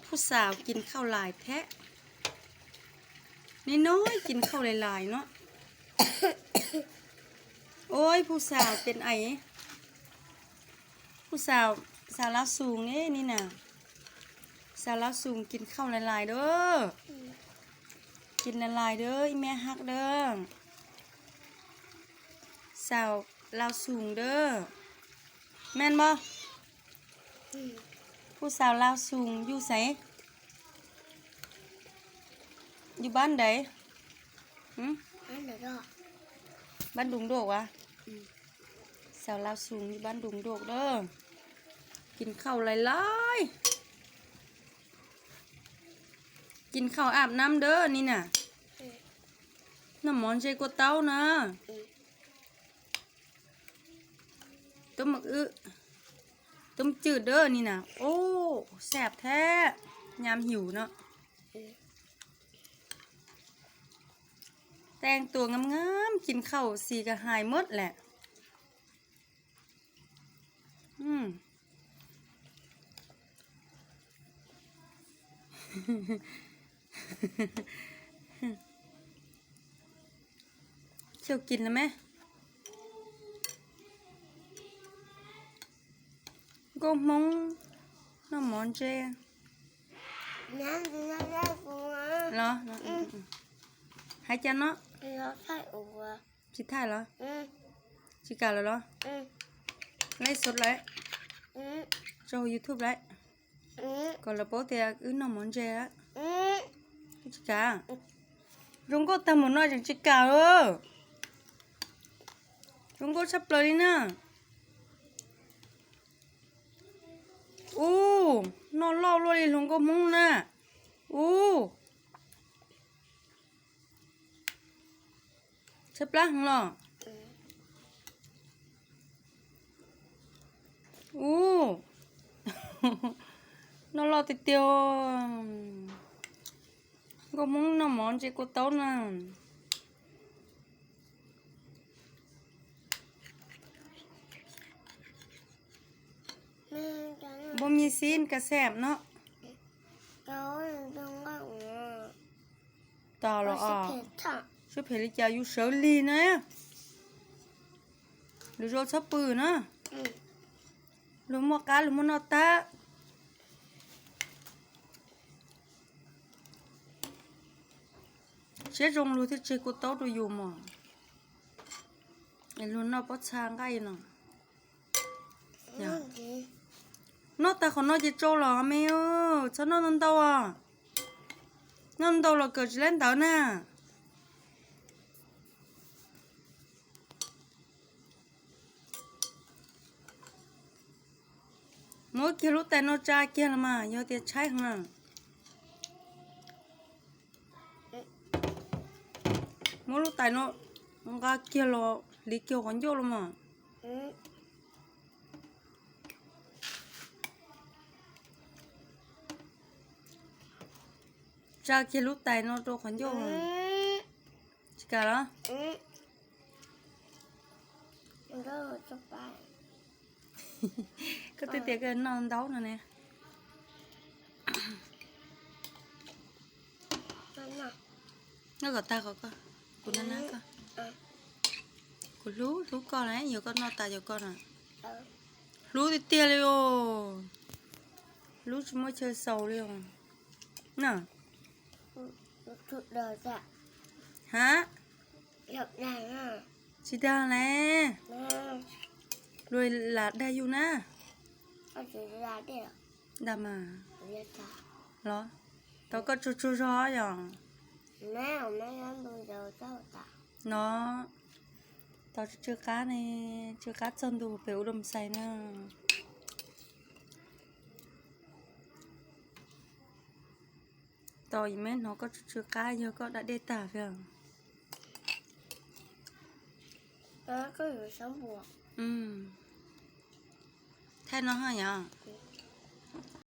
Phub xaus kis khauj lais thiab. Neb nov kis khauj lais lais no. Ua phub xaus pes ais. Phub xaus, xaus Lav Xus ne ni na. Xaus Lav Xus kis khauj lais lais dab. Kis lais lais dab ib me hab dab. Xaus Lav Xus dab. Meej npaum. Phub xaus Lav Xus yug xeev? Yug npab ntawd? Npab Dum Duam as? Xaus Lav Xus yug npab Dum Duam dab. Kis khauj lais lais. Kis khauj ab nab dab ni na. Noj mov ntse kua taub na. Tub maj wb, tub cwj dab ni na. Ub, xab thiab, nyam yus no. Teej tuam ngam ngam kis khauj xis kas hais mab lawm. Xyaum kis los me. Nkauj Hmoob noj mov ntse. Los, hais cas no? Tsis thaij los? Tsis kam lawm los? Live shoot lawm? Tso hauv YouTube lawm? Kom lawv paub tias wb noj mov ntse lawm? Tsis kam. Zoo nkauj tag npaum no tseem tsis kam. Zoo nkauj tshaj plaws li na. Ub, noj loj luaj li hluas nkauj Hmoob na. Ub, tshaib plab heev los? Ub, noj loj tiag tiag. Nkauj Hmoob noj mov ntse kua taub na. Npau mi xib kas xeem no. Tau los os. Sib phem li cas yus sawv lig na. Lwm zaus txhob pw na. Luag muaj qab luag muaj noj tag. Siab zoo luag thiaj tseg kua taub rau yus mog. Es luag noj pob txha nqaij no. Noj tag qhov no ces tsau los me, txhob noj ntau ntau os. Noj ntau los kawm tsis laib ntawv na. Muab kiag lub tais no tsa kiag los mas yog tias tshaib heev na. Muab lub tais no nqa kiag los hliv kiag qhov ncauj los mas. Tsa kiag lub tais no rau qhov ncauj. Tsis kam los? Koj twb tias koj noj ntau no ne. Noj kom tag qhov koj, kuv nab nab koj. Kuv hlub hlub koj na, yog koj noj tas yog koj na. Hlub tiag tiag li os. Hlub tsis muaj chaw xaus li os. Na. Ha? Tsis dag ne. Luag lam dag yus na. Dag mas. Los? Tau koj tsuag tsuag zog yom. No. Tau tsw tsw qab ne, tsw qab txog ntu pem ua doo xais na. Tau me hnov koj tsw tsw qab yog koj da dej tag thiab. Thaij no ha yom.